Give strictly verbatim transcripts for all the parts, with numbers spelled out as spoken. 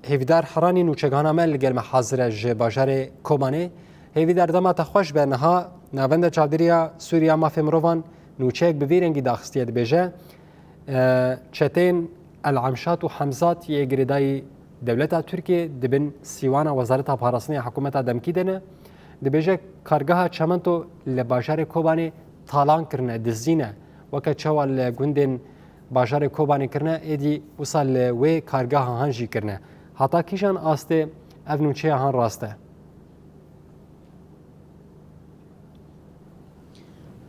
Hêvîdar Heranî nûçegihana me li gel me hazir e ji bajarê Kobanê. Hêvîdar, dema te xweş be. Niha Navenda Çavdêriya Sûriya Mafê Mirovan nûçeyek bi vî rengî daxistiye, dibêje, e, çeteyên El Amşat û Hemzat yê girêdayî dewleta Tirkiyê di bin sîwana Wezareta Parastinê ya hikûmeta demkî de ne. Dibêje, kargeha Çemento li bajarê Kobanê talan kirine, dizdîne. Weke çawa li gundên bajarê Kobanê kirine, êdî wisa li wê kargeha han jî kirine. Heta kîjan astê ev nûçeya han rast e?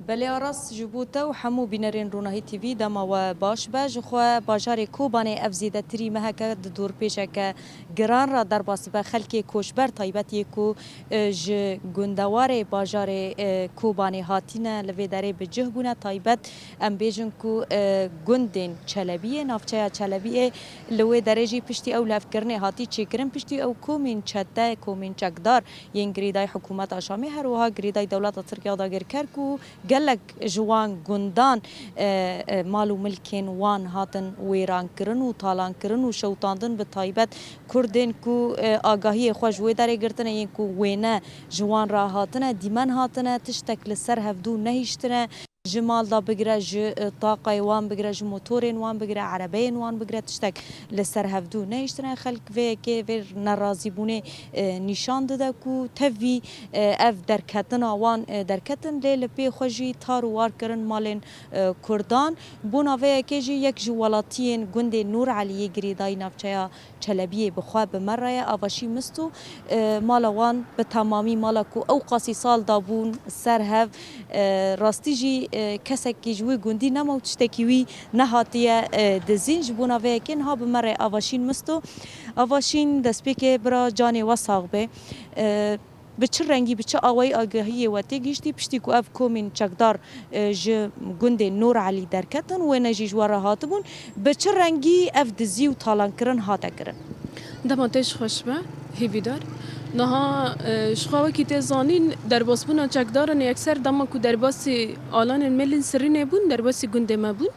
Belê Aras, ji bo te û hemû bînerên Ronahî T V dema we baş be. Ji xwe bajarê Kobanê ev zêdetirî meheke di dorpêçeke giran re derbas dibe. Xelkê koçber taybet yê ku, e, ji gundewarê bajarê, e, Kobanê hatîne, li vê derê bi cih bûne. Taybet em bêjin ku, e, gundên Çelebiyê, navçeya Çelebiyê li wê derê jî piştî ew levkirinê hatî çêkirin, piştî ew komên çete, komên çekdar yên girêdayî hikûmeta Şamê, her wiha girêdayî dewleta Tirk ya dagirker ku gelek ji wan gundan, e, e, mal û milkên wan hatin wêrankirin û talankirin û şewitandin, bi taybet Kurdên ku, e, agahiyê xwe ji wê derê girtine, yên ku wêne ji wan re hatine, dîmen hatine, tiştek li ser hevdû nehiştine. Ji mal de bigire, ji, e, taqayê wan bigire, ji motorên wan bigire, erebeyên wan bigire, tiştek li ser hevdû nehiştine. Xelk vê yekê vê nerazîbûnê, e, nîşan dide ku tevî, e, ev derketina wan, e, derketin, lê li pê xwe jî tar û war kirin malên, e, Kurdan. Bona vê yekê jî yek ji welatiyên gundê Nûr Eliyê girêdayî navçeya Çelebiyê bi xwe bi me re ye. Avaşî Misto, e, mala wan bi temamî, mala ku ew qasî sal dabûn ser hev, e, rastî jî, e, kesekî ji wî gundî nema û tiştekî wî nehatiye, e, dizîn. Ji bona vê yekê niha bi me re Avaşîn Misto. Avaşîn, destpêkê bira canê we sax be. E, Bi çi rengî, bi çi awayî agahiyê we tê gihiştî, piştî ku ev komên çekdar, e, ji gundê Nûr Elî derketin, wêne jî ji we re hatibûn, bi çi rengî ev dizî û talankirin hate kirin? Dema te ji xweş be, hêvîdar. Niha, e, ji xwe wekî tê zanîn, derbasbûna çekdaran yekser dema ku derbasî alanên me li Sirînê bûn, derbasî gundê me bûn.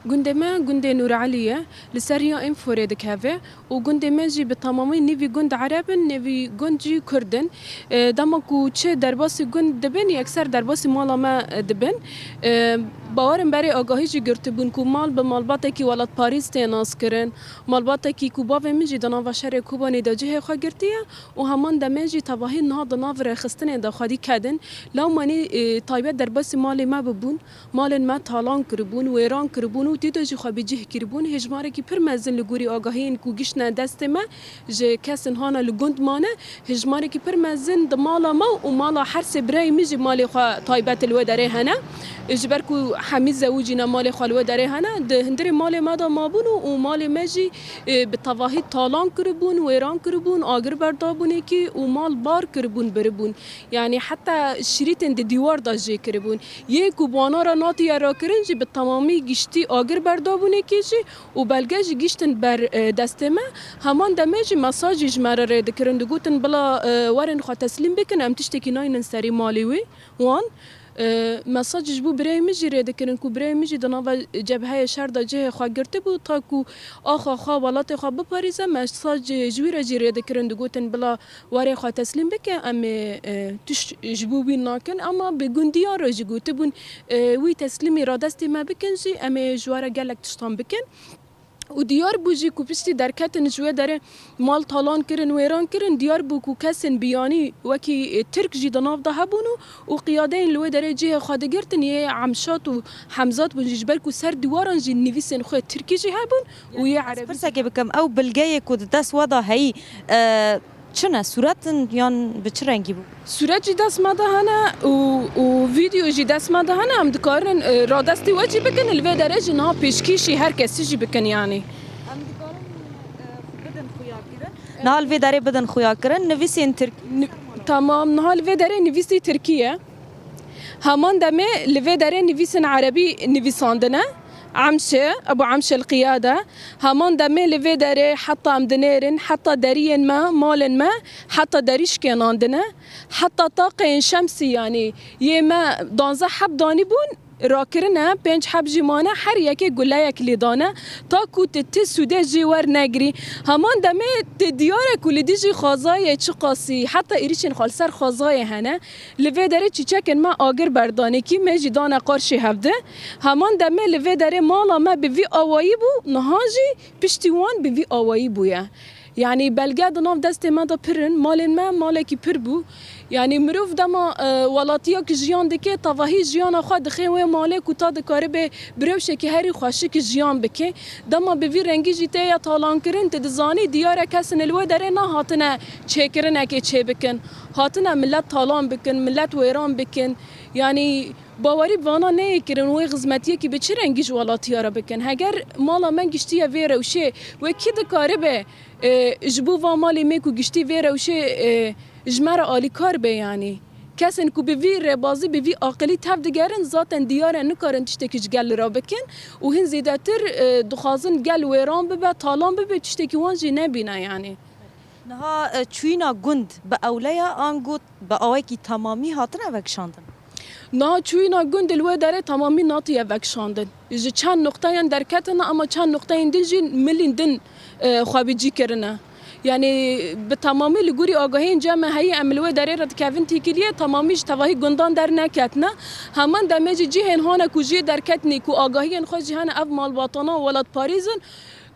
Gundê me gundê Nûr Elî ye, li ser riya Înforê dikeve. Û gundê me jî bi temamî nîvî gund Ereb in, nîvî gund jî Kurd in. E, dema ku çi derbasî gund dibin, yekser derbasî mala me, e, dibin. E, bawer in berê agahî jî girtibûn ku mal bi malbatekî welatparêz tê naskirin. Malbatekî ku bavê min jî di nava şerê Kobanê de cihê xwe girtiye û heman demê jî tevahî niha di nav rêxistinê de xwedî kedin. Lewmanî, e, taybet derbasî malê me bibûn. Malên me talan kiribûn, wêran kiribûn û tê de jî xwe bi cih kiribûn. Hêjmarekî pir mezin li gorî agahiyên ku giştine destê me ji kesên hana li gund mane. Hêjmarekî pir mezin di mala me û mala her sê birayê min jî malê xwe taybet li wê derê hene. Ji ber ku hemî zewicîne malê xwe li wê derê hene. Di hundirê malê me de mabûn û, û malê me jî, e, bi tevahî talan kiribûn, wêran kiribûn, agir berdabûnê kî û mal bar kiribûn, biribûn. Yanî heta şirîtên di dîwar de jê kiribûn. Yên ku bi wana re natiye rakirin jî bi temamî giştî agir berdabûnê kê jî û belge jî giştin ber, e, destê me. Heman demê jî mesajî ji me re rê dikirin, digotin, bila, e, werin xwe teslîm bikin, em tiştekî naynin serê malê wê, wan. E, mesajî ji bo birayê min jî rê dikirin ku birayê min jî di nava cebheyê şer de cihê xwe girtibû, ta ku axa xwe, welatê xwe biparêze. Mesajî ji wî re jî rê dikirin, digotin, bila Warê xwe teslîm bike, em ê, e, tişt ji bo wî nakin, ama bi gundiyan re jî gotibûn, e, wî teslîmî radestê me bikin jî, em ê ji we re gelek tiştan bikin. Û diyar bû jî ku piştî derketin ji wê derê mal talan kirin, wêran kirin, diyar bû ku kesên biyanî wekî, e, Tirk jî di nav de hebûn û, û qiyadeyên li wê derê cihê xwe digirtin yê Emşat û Hemzat bûn jî, ji ber ku ser diwaran jî nivîsên xwe Tirkî jî hebûn û yê Erebî. Ez pirsekê bikim, ew bilgeyê ku di dest we de heyî, e, Çi ne? Sûret in yan bi çi rengî bû? Sûret jî dest me de hene û, û vîdeo jî dest me de hene. Em dikarin, e, radestî we jî bikin, li vê derê jî niha pêşkêşî her kesî jî bikin, yanî. Em dikarin, e, xwe bidin xuyakirin. Niha li vê derê bidin xuyakirin. Nivîsên Tirkî. Ni-, tamam, niha li vê derê nivîsî Tirkî ye. Heman demê li vê derê nivîsên erebî nivîsandine. Emşe, Ebu Emşe el Qiyade. Heman demê li vê derê heta em dinêrin, heta deriyên me, malên me, heta derî şikênandine. Heta taqeyên şemsî, yanî yê me danzdeh heb danî bûn, rakirine, pênc heb jî mane, her yekê guleyek lê dane, ta ku tu ti sûdê jê wernegirî. Heman demê tu diyar e ku li dijî xwezayê çiqasî, heta êrîşên xwe li ser xwezayê hene. Li vê derê çîçekên me agir berdanî kî me jî dane qarşî hevdi. Heman demê li vê derê mala me bi vî awayî bû, niha jî piştî wan bi vî awayî bûye. Yanî belge di nav destê me de pir in, malên me malekî pir bû. Yanî mirov dema, e, welatiya ki jiyan dike, tevahî jiyana xwe dixe wê malê ku ta dikaribe bi rewşekî herî xweşik jiyan bike. Dema bi vî rengî jî tê ya talankirin, tu dizanî diyar e kesên li wê derê nehatine çêkirinekê çêbikin. Hatine millet talan bikin, millet wêran bikin. Yanî bawerî bi vana neyê kirin wê xizmetiyekî bi çi rengî ji welatiya re bikin. Heger mala me giştiye vê rewşê, wê kî dikaribe, e, ji bo va malê me ku giştî vê rewşê, e, ji me re alîkar be yanî. Kesên ku bi vî rêbazî, bi vî aqilî tev digerin, zaten diyar e nikarin tiştekî ji gel re bikin û hin zêdetir, e, dixwazin gel wêran bibe, talan bibe, tiştekî wan jî nebîne yanî. Niha, e, çûyîna gund bi ewle ya, ango bi awayekî temamî hatine vekişandin? Niha çûyîna gund li wê derê temamî natiye vekişandin. Ji çend nuqteyan derketine, ama çend nuqteyên din jî milîn din, e, xwebîcî kirine. Yanî bi temamî li gorî agahiyên cem me heyî em li wê derê re dikevin têkiliyê, temamî ji tevahî gundan derneketine. Heman demê jî cihên hane ku jê derketinê ku agahiyên xwe jî hene ev malbatana welatparêz in,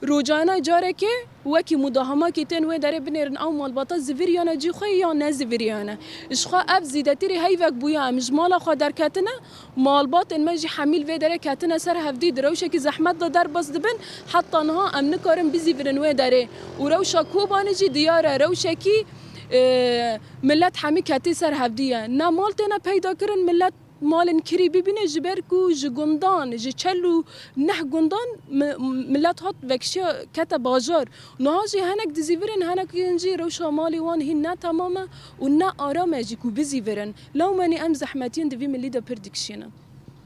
rojane carekê wekî mudahamakî tên wê derê binêrin ew malbata ziviriyane cî xwe ya neziviriyane. Ji xwe ev zîdetirî heyvek bûye em ji mala xwe derketine, malbatên me jî hemî li vê derê ketine ser hevdî di rewşekî zehmet de derbas dibin, heta niha em nikarin bizîvirin wê derê. Û rewşa Kobanê jî diyar e rewşekî, e, millet hemî ketî ser hevdî ye. Ne mal têne peyda kirin, millet malên kirî bibîne, ji ber ku ji gundan, ji çel û neh gundan mi-, millet hat vekişiya kete bajar. Niha jî henek dizîvirên, henek yên jî rewşa malê wan hîn ne temam e û ne aram e jî ku bizîvirin. Lewmenî em zehmetiyên di vî milî de pir dikişînin.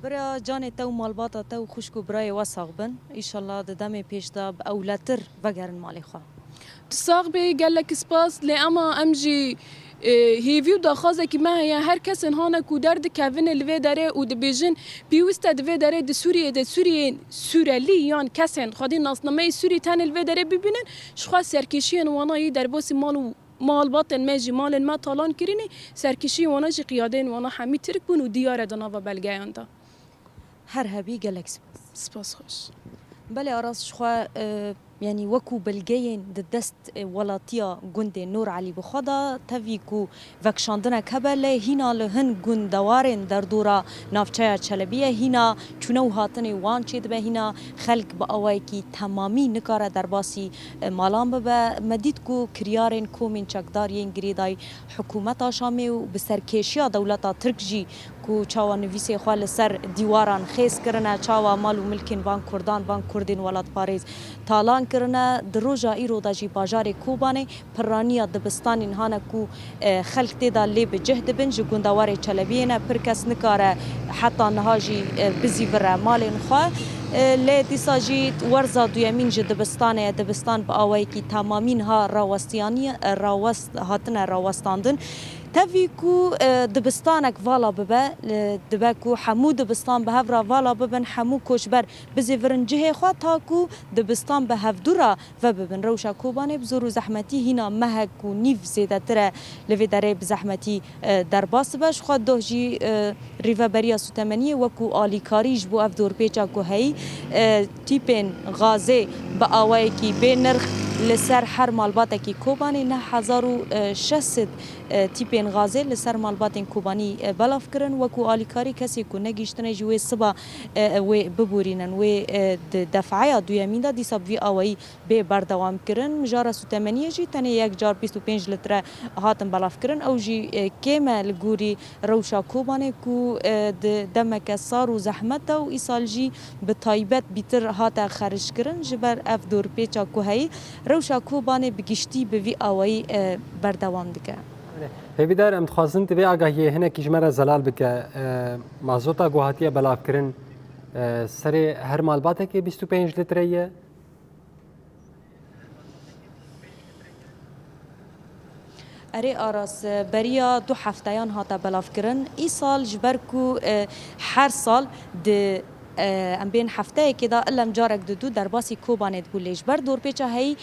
Bira, canê te û malbata te û xwişk û birayê we sax bin. Îşallah di demê pêş de bi ewletir vegerin malê xwe. Tu sax bî, gelek spas. Lê ema em jî, e, hêvî û daxwazekî me heye, her kesên hane ku derdikevine li vê derê û dibêjin, pêwîst e di vê derê di Sûriyê de Sûriyên Sûrelî yan kesên xwedî nasnameyê Sûrî tenê li vê derê bibînin, ji xwe serkêşiyên wana yî derbasî mal û malbatên me jî, malên me talan kirînî, serkêşiyên wana jî qiyadeyên wana hemî Tirk bûn û diyar e di nava belgeyan de. Her hebî, gelek spas. Spas xweş. Belê Aras, ji xwe, e, yanî wekû belgeyên di dest, e, welatiya gundê Nûr Elî bi xwe de, tevî ku vekişandinek hebe, lê hîna li hin gundewarên derdora navçeya Çelebî ye, hîna çûne û hatinê wan çêdibe, hîna xelk bi awayekî temamî nikare derbasî, e, malan bibe. Me dît ku kiryarên komên çekdar yên girêdayî hikûmeta Şamê û bi serkêşiya dewleta Tirk jî ku çawa nivîsê xwe li ser dîwaran xêz kirine, çawa mal û milkên van kurdan, van kurdên welatparêz talan kirine. Di roja îro de jî bajarê Kobanê piraniya dibistanên hane ku, e, xelk tê de lê bi cih dibin, ji gundewarê Çelebiyê ne, pir kes nikare heta niha jî, e, bizîvire malên xwe. E, lê dîsa jî werza duyemîn ji dibistanê ye. Dibistan bi awayekî temamî niha rawestiyaniye, e, rawest, hatine rawestandin. Tevî ku, e, dibistanek vala bibe, e, dibe ku hemû dibistan bi hev re vala bibin, hemû koçber bizîvirin cihê xwe, ta ku dibistan bi hevdû re vebibin. Rewşa Kobanê bi zor û zehmetî hîna mehek û nîv zêdetir e li vê derê bi zehmetî, e, derbas dibe. Ji xwe doh jî, e, Rêveberiya Sûtemeniyê wekû alîkarî ji bo ev dorpêça ku heyî, e, tîpên gazê bi awayekî bê nirx li ser her malbatekî Kobanê neh hezar û şeş sed, e, tîpên gazê li ser malbatên Kobanî, e, belav kirin. Wekû alîkarî kesê ku negihîştine jî wê siba, e, wê biborînin. Wê, e, di defeya duyemîn de dîsa bi vî awayî bê berdewam kirin. Mijara Sûtemeniyê jî tenê yek car bîst û pênc litre hatin belavkirin. Ew jî, e, kêm e li gorî rewşa Kobanê ku, e, di demeke sar û zehmet e û îsal jî bi taybet bîtir hate xerickirin. Ji ber ev dorpêça ku heyî, rewşa Kobanê bi giştî bi vî awayî, e, berdewam dike. Hêvîdar, em dixwazin tu vê agahiyê hinekî ji me re zelal bike. E, mazota ku hatiye belavkirin, e, serê her malbatekê bîst û pênc litre ye. Erê Aras, e, beriya du hefteyan hate belavkirin. Îsal ji ber ku, e, her sal di, e, em bên hefteyekê de ilem carek didu derbasî Kobanê dibû, lê ji ber dorpêça heyî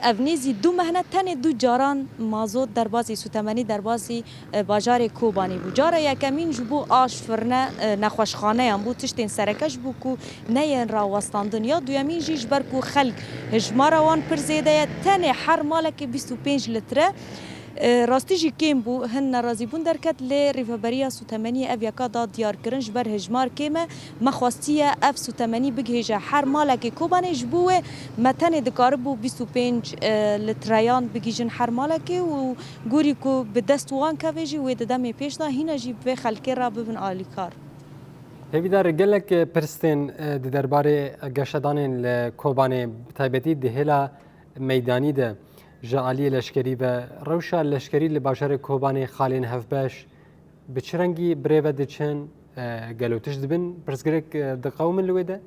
ev nêzî du meh ne, tenê du caran mazot derbasî, sûtemenî derbasî, e, bajarê Kobanî bû. Cara yekemîn ji bo aş, firne, e, nexweşxaneyan bû, tiştên sereke ji bo ku neyên rawestandin. Ya duyemîn jî ji ber ku xelk hijmara wan pir zêde ye, tenê her malekê bîst û pênc litre. E, rastî jî kêm bû, hin nerazîbûn derket, lê Rêveberiya Sûtemeniyê ev yeka da diyarkirin, ji ber hijmar kêm e, me xwestiye ev sûtemenî bigihêje her malekê Kobanê, ji bo wê me tenê dikaribû bîst û pênc, e, litreyan bigihîjin her malekê û gorî ku bi dest wan kevê jî wê di demê pêş de hîna jî bi vê xelkê re bibin alîkar. Hêvîdar, gelek pirs tên, e, di derbarê geşedanên li Kobanê, bi taybetî di hêla meydanî de ji aliyê leşkerî ve rewşa leşkerî li bajarê Kobanê, xalên hevbeş bi çi rengî birêve diçin, e, gelo tişt dibin, pirsgirêk, e, diqewimin li wê de?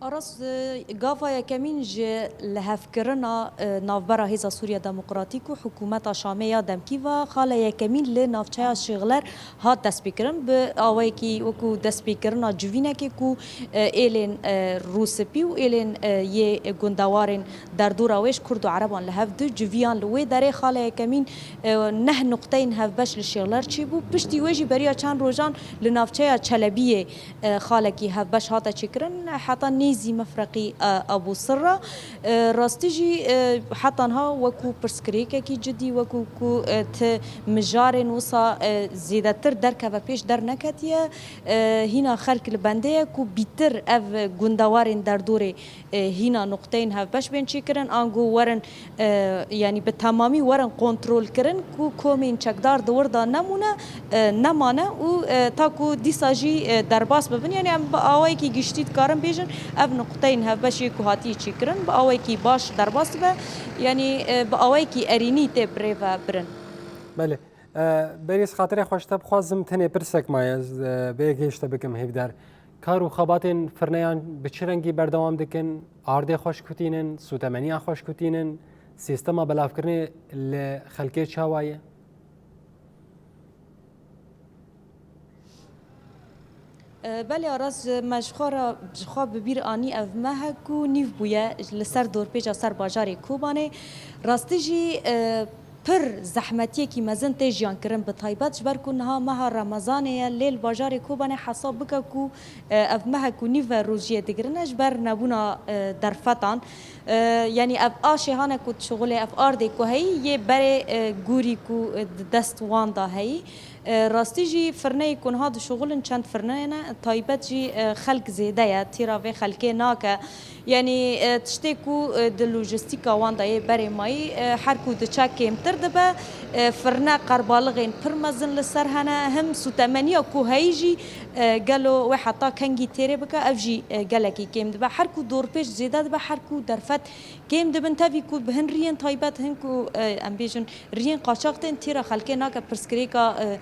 Aras, e, gava yekemîn ji lihevkirina, e, navbera Hêza Sûriya Demokratîk û hikûmeta Şamê ya demkî ve xala yekemîn li navçeya Şêxler hat destpêkirin, bi awayekî wekû destpêkirina civînekê ku, e, êlên, e, rûspî û êlên, e, yê gundewarên derdora wê ji Kurd û Ereban li hev du civiyan li wê derê. Xala yekemîn, e, neh nuqteyên hevbeş li Şêxler çêbû. Piştî wê jî beriya çend rojan li navçeya Çelebiyê, e, xalekî hevbeş hate çêkirin, heta nêzî mefreqî, e, Ebû Sirra. E, rastî jî, e, heta niha wekû pirsgirêkekî cidî, wekû ku, e, ti mijarên wisa, e, zêdetir derkeve pêş derneketiye. E, hîna xelk li bendê ye ku bîtir ev gundewarên derdorê, e, hîna nuqteyên hevbeş bên çêkirin, ango werin, e, yanî bi temamî werin kontrolkirin ku komên çekdar di wir de nemûne, e, nemane û, e, ta ku dîsa jî, e, derbas bibin. Yanî em bi awayekî giştî dikarin bêjin, ev nuqteyên hevbeş yê ku hatiye çêkirin bi awayekî baş derbas dibe, yanî, e, bi awayekî erênî tê birêve birin. Belê. E, Berîz, xatirê xwe ji te bixwazim, tenê pirsek maye, ez, e, vê yekê ji te bikim, Hêvdar. Kar û xebatên firneyan bi çi rengî berdewam dikin? Ardê xweş kutînin, sûtemeniya xweş kutînin, sîstema belavkirinê li xelkê çawa ye? E, belê Aras, me ji xwe re, ji xwe bi bîr anî ev mehe ku nîv bûye li ser dorpêça ser bajarê Kobanê. Rastî jî, e, pir zehmetiyekî mezin tê jiyankirin, bi taybet ji ber ku niha meha Remezanê ye, lê li bajarê Kobanê hesab bike ku, e, ev mehek û nîv e rojiyê digirine ji ber nebûna, e, derfetan. E, yanî ev aşê hane ku dişuxulê, ev ardê ku heyî yê berê, e, gorî ku, e, di dest wan de heyî. E, rastî jî firneyê ku niha dişuxulin çend firneyê ne, taybet jî, e, xelk zêde ye, tîra vê xelkê nake. Yanî, e, tiştê ku, e, di lojistîka wan de yê berê mayî, e, her ku diçe kêmtir dibe, e, firne qerbalixên pir mezin li ser hene, him sûtemeniya ku heyî jî, e, gelo wê heta kengî têrê bike, ev jî, e, gelekî kêm dibe. Her ku dorpêç zêde dibe, her ku derfet kêm dibin, tevî ku bi hin riyên taybet, hin ku, e, em bêjin, riyên qaçax tên, tîra xelkê nake, pirsgirêka, e,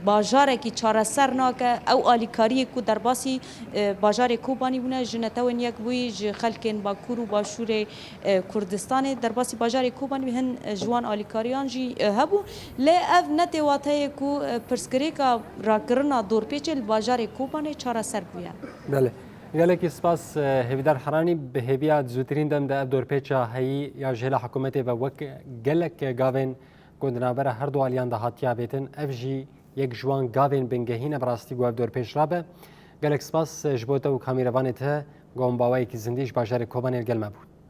bajarekî çareser nake. Ew alîkariyê ku derbasî, e, bajarê Kobanî bûne, ji Netewên Yekbûyî, ji xelkên Bakur û Başûrê, e, Kurdistanê, derbasî bajarê Kobanî hin, e, ji wan alîkariyan jî, e, hebû. Lê ev ne tê wateyê ku, e, pirsgirêka rakirina dorpêçê li bajarê Kobanê çareser bûye. Belê. Gelekî spas, e, Hêvîdar Heranî. Bi hêviya di zûtirîn dem de ev dorpêça heyî ya ji hêla hikûmetê ve wek gelek gavên ku di navbera her du aliyan de hatiye avêtin, ev jî yek ji wan gavên bingehîn e bi rastî ku ev dorpêç rabe. Gelek spas, e, ji bo te û kamîrevanê te, ku hûn bi awayekî zindî ji bajarê Kobanê li gel me bûn.